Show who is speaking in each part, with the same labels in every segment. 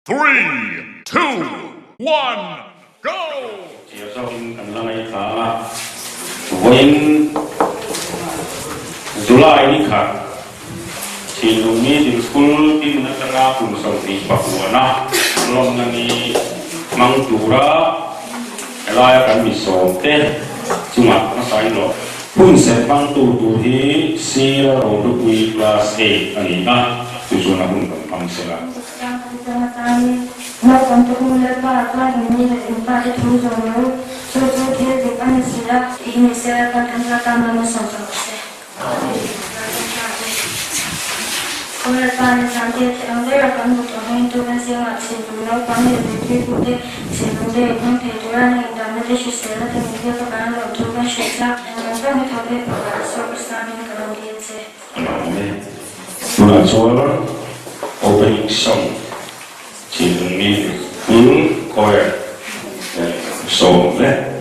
Speaker 1: Three, two, one, go!
Speaker 2: Chhiar zawkin kan la ngaithla a, vawiin July ni khat Thinlung Middle School din atanga kum 29 na lawmna ni hmang tura helaia kan misawmte chungah hmasa in lawm. Hun serh hmangtu tur hi Sir Rohlupui Class 8 a ni a, chu chuan a hun kan hmang sela.
Speaker 3: Naupangte u Lalpa chuan in ni leh in pate thu zawm lo, chu chu thil dik a ni si a. Tih ni se Lalpa tan chuan tan dawn a sawm zawk se. Aw Lalpa, ni zan te thei ang bera kan hmu tawh hming tu kan zingah chhilhlung naupang leh zirtirtute chhilhlung te inhmang thei tura na indamna te hriselna te min pek avanga loh thu kan hrilh chak. Engmah zawng hi tho ve pakhat a sawr Krista hming ka lo dil che.
Speaker 2: A lo awm e. Tunah chuan opening song Thinlung mi hming choir sawm le.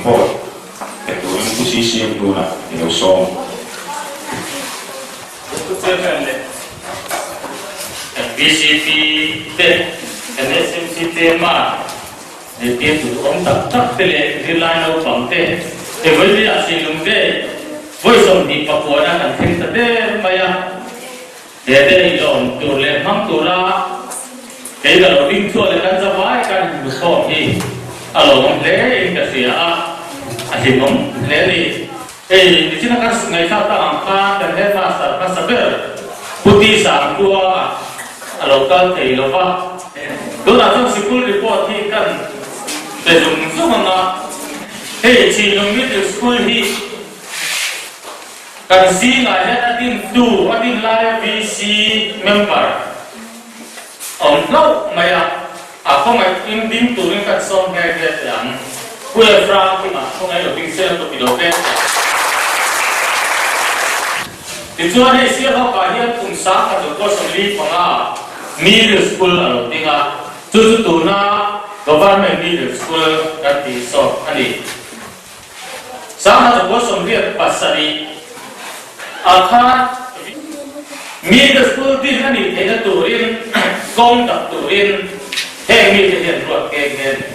Speaker 2: report pe turin Pu CCM tunah i lo sawm.
Speaker 4: Pu Chairman leh kan bcp te, kan SMC Chairman, Zirtirtu duhawm tak tak te leh zirlai naupang te he vawileah Silung te vawi 29 na kan thleng ta der mai a. He te inlawm tur leh hmang tura kei ka lo ding chhuah leh kan zavai kan inhmu chhawm hi a lawmawm hle in ka hria a, a hlimawm hle a ni. Hei nichina kan ngaihthlak tak ang khan kan headmaster hmasa ber Pu Ti Sangtuanga a lo kal thei lo va, tunah chuan sikul report hi kan pe zung zung ang a, hei Chhinlung Middle School hi Kan zingah hian a dintu, a din laia VC member awm hlauh mai a, a khawngaih in ding turin kan sawm nghe nghe teh ang. Pu Ephraim kima khawngaih lo ding sel ka ti lo ve. Tichuan hei Sialhawkah hian kum 1945 Middle School a lo ding a, chu chu tuna Government Middle School kan tih sawt a ni. 1987 ah khan mite school din a nih theihna turin kawng dak turin heng mite hian ruat nghe nghe a ni.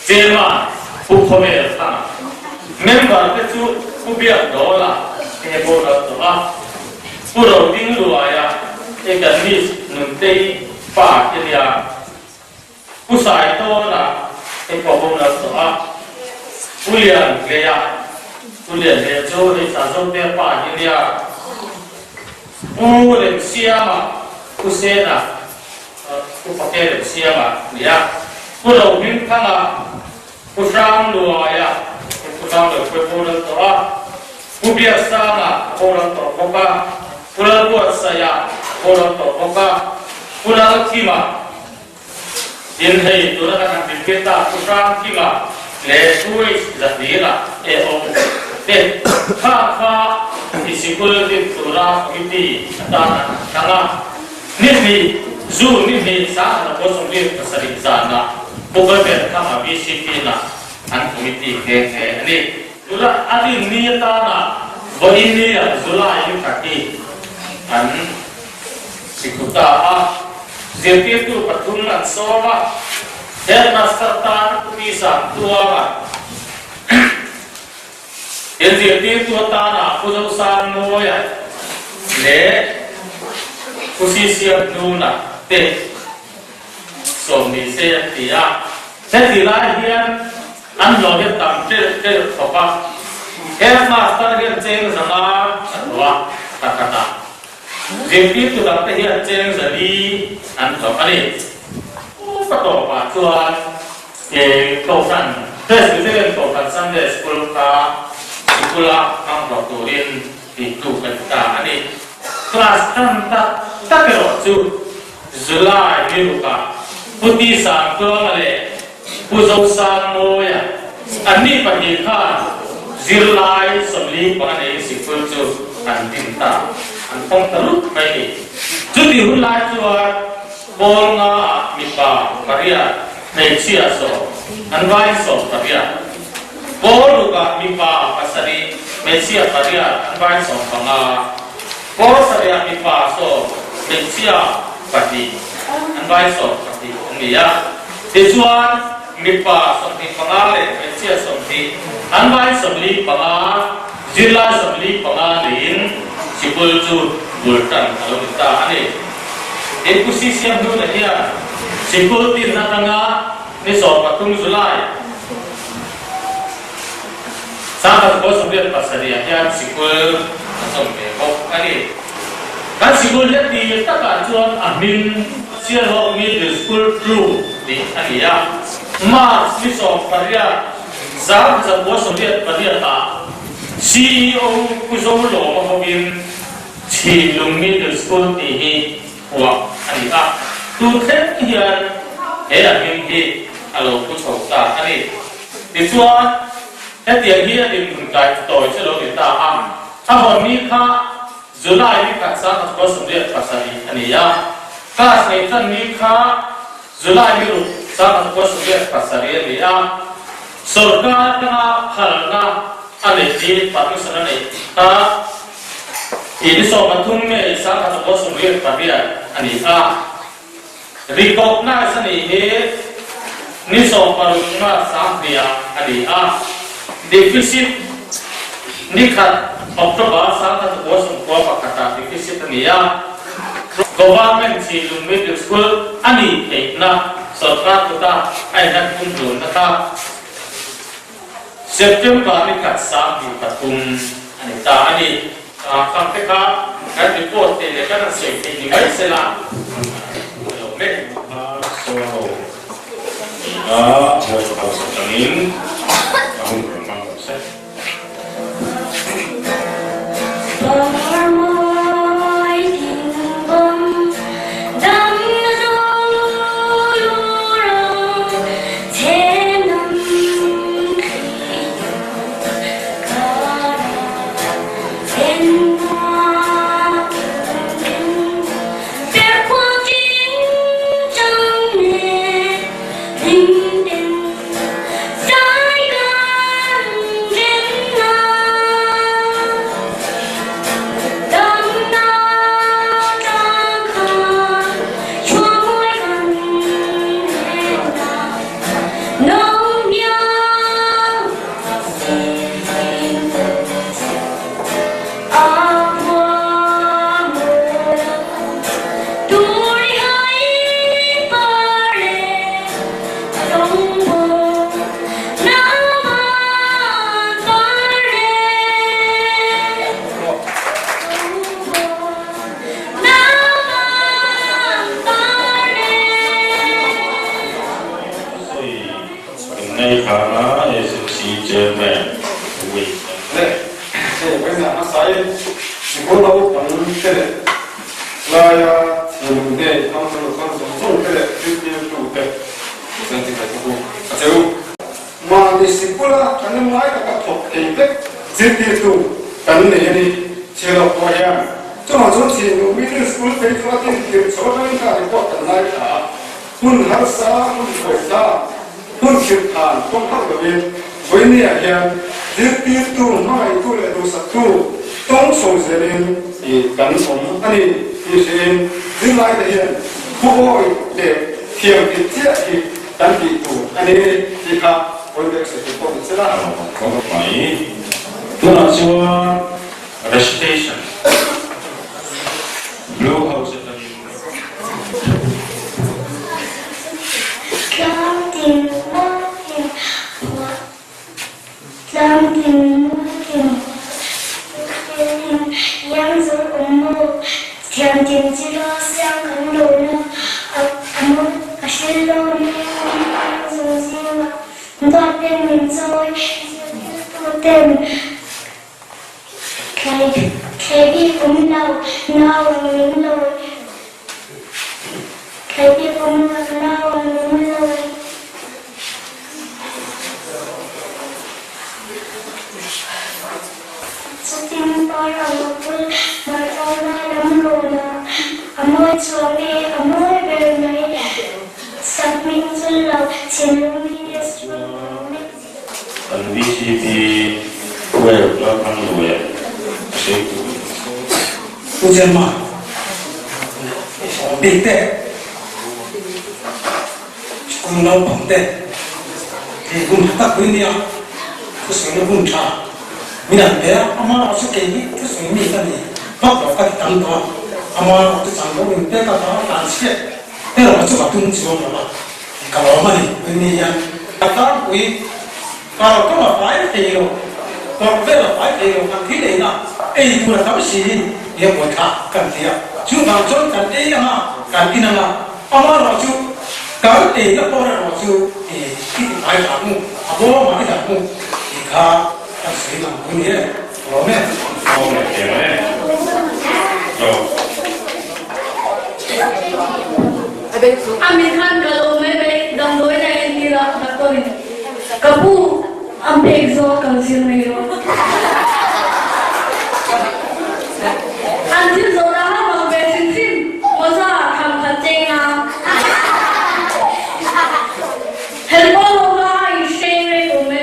Speaker 4: Chairman Pu Khawvel Thanga, member te chu Pu Biak Dawla he boral tawh a, Pu Roding Luaia he kan Miss Nuntei pa te nia. Pu Saitawna te pawh boral tawh a, Pu Lianhleia, Pu Lianhleia chu hei Sazotea pa hi nia, Pu Remsiama, Pu Sena, Pu Fake Remsiama nia, Pu Rohmingthanga, Pu Hrangluaia, Pu Hrangluaia pawh boral tawh a, Pu Biaksanga boral tawh bawk a, Pu Lalbuatsaia boral tawh bawk a, Pu Lalthima, Tin, hei tuna kan han tirtir ta Pu Hrangkima leh Pu H Zahlira e awm te kha kha i sikul din tura committee atan an han thlang a. Ni hnih, June ni hnih 1977 zanah Pu Gabriel Thanga VCP na an committee nghe nghe a ni. Tuna a din ni atana vawiin nia July ni khat hi an Sikhu ta a, zirtirtu pathum an sawm a, headmaster tan Pu Sangtuanga, in zirtirtu atana Pu Zosangmawia leh Pu Sisiamhnuna te sawm ni se an ti a. Heti lai hian an hlawh hi a tam ṭelh ṭelh khawp a, headmaster hian cheng zanga a hlawh a, takhatah. Zirtirtu dangte hian cheng zali an hlawh a ni. Upa tawpah chuan Kohhran Presbyterian Kohhran Sunday School kha sikula hmang hlawh turin tihtu ka ti ta a ni. Class tan tak tak erawh chu July ni rukah Pu Ti Sangtuanga leh Pu Zosangmawia anni pahnih khan zirlai 45 neiin sikul chu an din ta, an thawng ta lut mai a ni. Chuti hun lai chuan pawl ngaah mipa pariat, hmeichhia sawm, an vaiin sawm pariat, pawl rukah mipa pasarih, hmeichhia pariat, an vaiin 15, pawl sarihah mipa sawm, hmeichhia pahnih, an vaiin 12 an ni a. Tichuan, mipa 25 leh hmeichhia 20, an vai 45, zirlai 45 niin sikul chu bul tan a lo ni ta a ni. Tin, Pu Sisiamhnuna hian sikul tin atanga ni 13 July 1987 ah hian sikul a zawm ve bawk a ni. Kan sikul hi a tir takah chuan a hming Sialhawk Middle School Crew tih a ni a. March ni 18, 1988 ah CEO Pu Zolawma hovin Chhinlung Middle School tih hi phuah a ni a. Tun thleng hian he a hming hi a lo pu chho ta a ni. Tichuan, hetiang hi a dinhmun kai tawi chu lo ni ta a. A hawn ni kha July ni khat 1977 a ni a, class nei tan ni kha July ni ruk 1977 a ni a. Sorkar atanga phalna a neih hi permission a neih kha ni 13 May 1978 a ni a. Recognize a nih hi ni 16 March 2000 a ni a. Deficit ni khat October 1991 ah deficit a ni a. Government Chilung Middle School a nih theihna sorkar kuta a inlan kumhlunna kha September ni khat 2003 a ni ta a ni. Khang te kha kan report thei leh kan han sawi thei ni mai sela a lo mek.
Speaker 2: Solo a Bawipa hausa tangin a hun rawn hmang lo se. Nei khana SMC Chairman Wei
Speaker 5: Le, hei vawiin ah hmasain sikul naupang te leh laia chhung te hmang chu chuan zawng zawng te leh zirtirtu te chuan ti thei bawk u a che u. Mahni sikula kan ngai taka thawk thei vek zirtirtu kan nei a ni. Chhelo pawh hian chuvang chuan chhingnu middle school phei chu a tintir chho atangin kha report kan ngai thla a, hun harsa, hun pawisa, Hmun thil khan kawng hauh lovin vawinia hian zirtirtu, hmangaihtu leh duhsaktu tawng chho zelin kan awm a ni tih hriin zirlaite hian thuawi leh thiam tih chiah hi kan tih tur a ni tih kha vawi bek sawi tur pawh ni sela.
Speaker 2: Khawp mai. Tunah chuan recitation Blue House atangin.
Speaker 3: Thlei bik um lo, nau ang min lawi. Thlei bik um lo, nau ang min lawi. Chutin par ang a bul mar tlangval lam rawn a, a mawi chuang e, a mawi ber mai. Sakhming chul lo, thinlung hi a chhung.
Speaker 2: Kan VCP Twelve la thang luai a sei tur.
Speaker 6: Pu Chairman, bik te, school naupang te, hei hun tha tak pui nia, thusawi hun tha min an pe a, amaherawh chu kei hi thusawi mi ka ni vak lo ka ti tam tawh a, amaherawh chu chang lo in pek avanga tlan chhiat erawh chu ka tum chuang lo a. Ka lawm a ni, tui ni hian ka tlangpui kar kawng a fai thei lo, kawr vel a fai thei lo, kan thil eina ei tur a tam si in he buai kha kan ti a, chuvang chuan kan ei anga kan in anga amaherawh chu kan eina pawh erawh chu i ti fai dah hmu, a bawmah i dah hmu tih kha kan sawi lang pui ni e, ka lawm e.
Speaker 2: Awm leh thei ang e. Zo.
Speaker 7: A min khan ka lo mai mai damdawi na entir a doctor in ka pu an pek zawk kan zir mai rawh. An thil zawh dah han bang ve hrim hrim mawza tham khat cheng a. Helpawl ho kha a in hreng reng awm e.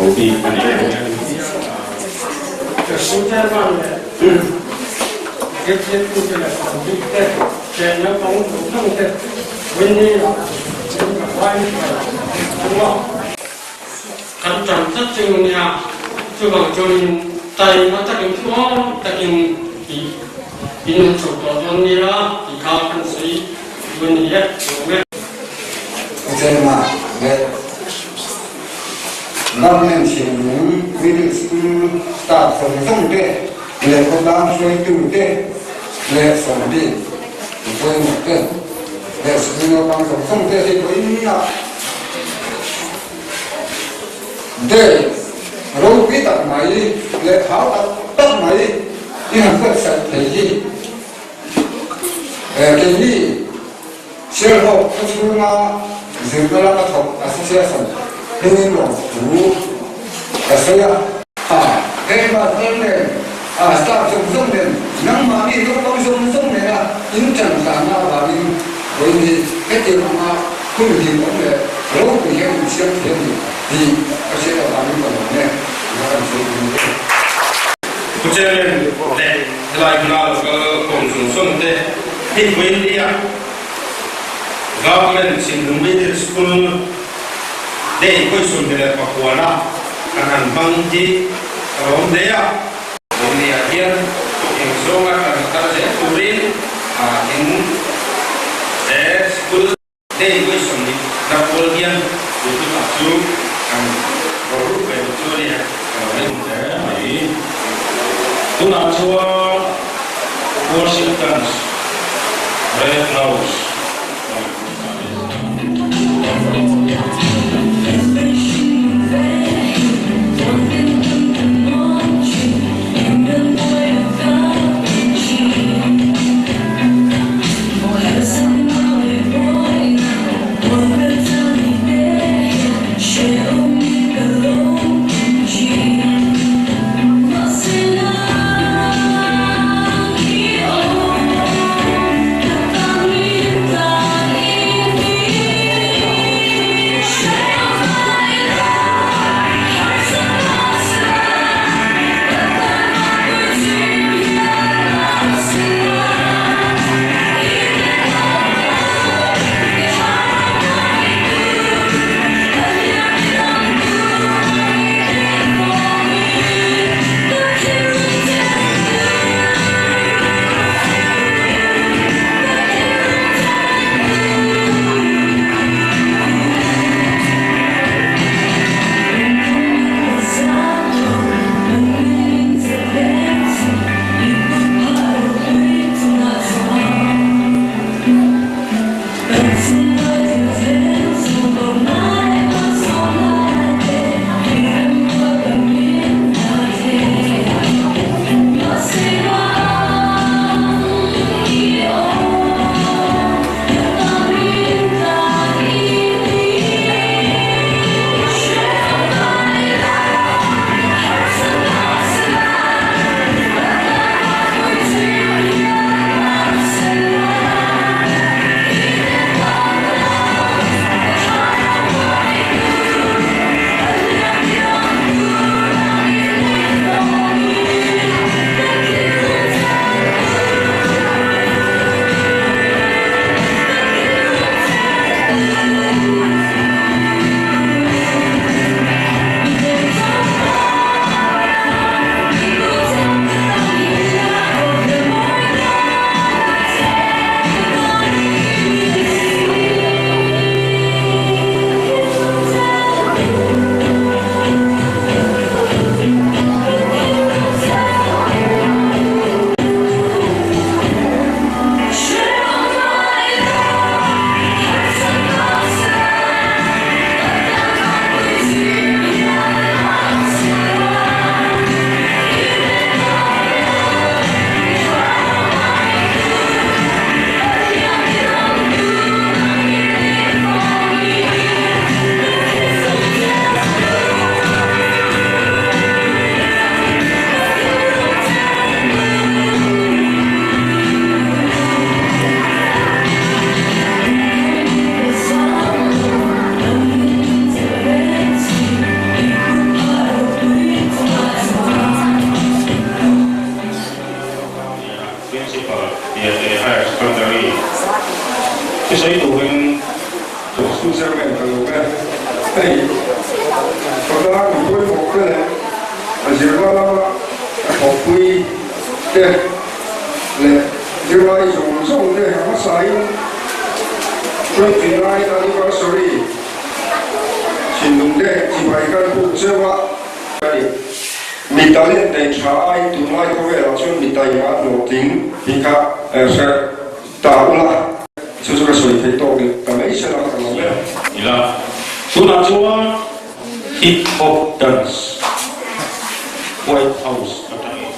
Speaker 2: tho bik a ni.
Speaker 8: Kan ṭan tlat chu nia, chuvang chuanin taima takin tluang takin tih in han chho tawh dawn nia tih kha kan sawi duh a ni e, lawm e.
Speaker 9: Uchenma leh Government Thinlung Middle School staff zawng zawng te leh khawtlang hruaitu te leh sawmbi pawimawh te leh sikul naupang zawng zawng te hi vawiinah Day ropui tak mai leh hau tak tak mai i han buatsaih thei hi keini Sialhawk khaw chhunga zirna lama thawk Association hmingin lawmthu ka sawi a. Heng pastor nen, staff zawng zawng nen, nangmahni naupang zawng zawng nena in ṭantlana avangin vawiin hi hetiang anga hun hlimawm leh ropui hian in siam thei a ni tih ka hriat avangin ka lawm e, tia kan sawi thung e.
Speaker 5: Pu Chairman leh helai hmuna lo kal khawm zawng zawng te hi vawiin nia Government Chhimlung Middle School Day 29 kan han hmang hi ka lawm hle a. Vawinia hian eng zawnga kan kal zel turin in he school day 20 na pawl hian duhthutah chu kan rawlruk ve duh chu a nia ka lo en hle mai.
Speaker 2: Tunah chuan worship dance Red House.
Speaker 9: Hei khawtlang mi pawimawh te leh a zirna lama a thawhpui te leh zirlai zawng zawng te a hmasain 29 anniversary thinlung te chibai kan buk cheu a. Mi talent nei tha aiin tunlai khawvelah chuan mi taima hlawhtling hi kha hre ta ula. Chu chu ka sawi theih tawk leh ta mai se la ka lo e.
Speaker 2: Ila tunah chuan Hip Hop Dance White House atangin.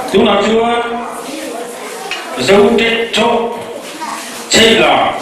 Speaker 2: Tunah chuan Zote Chawk Chheihla.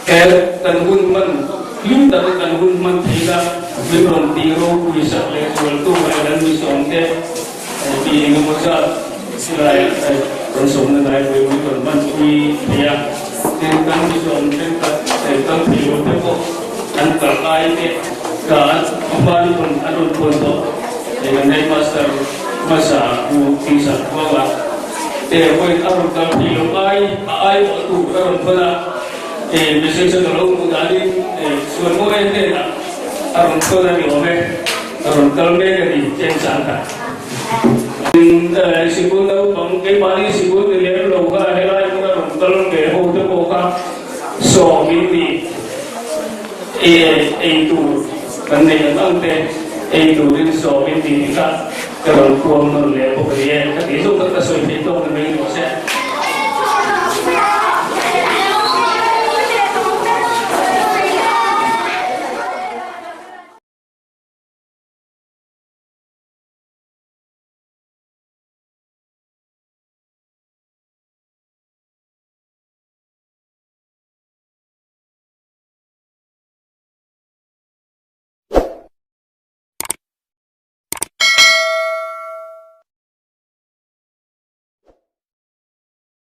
Speaker 8: He kan hun hman hlim taka kan hun hman theihna min rawn tih ropui sak leh zualtu ai kan mi sawmte ti eng emaw zat silai rawn sawmna dai pawhin min rawn hman pui thei a. Tin, kan mi sawm thenkhat kal thei lo te pawh an kal ai te ka hman an rawn thawn tawh. Kan headmaster hmasa Pu Tisa Khuanga te pawhin a rawn kal thei lo ai a ai awh tur a rawn thawn a. Message a ka lo hmuh danin Suanmawia hnenah a rawn thawn a ni awm e, a rawn kal mek a ni chen chang kha. Sikul naupang keimahni sikul ni lem lo kha helai hmuna rawn kal ve ho te pawh kha sawmin ni ei tur kan nei ang ang te ei turin sawmin ni kha ka rawn puang nawn leh bawk a ni e. Ka tih zawk tak ka sawi theih tawk ni mai rawh se.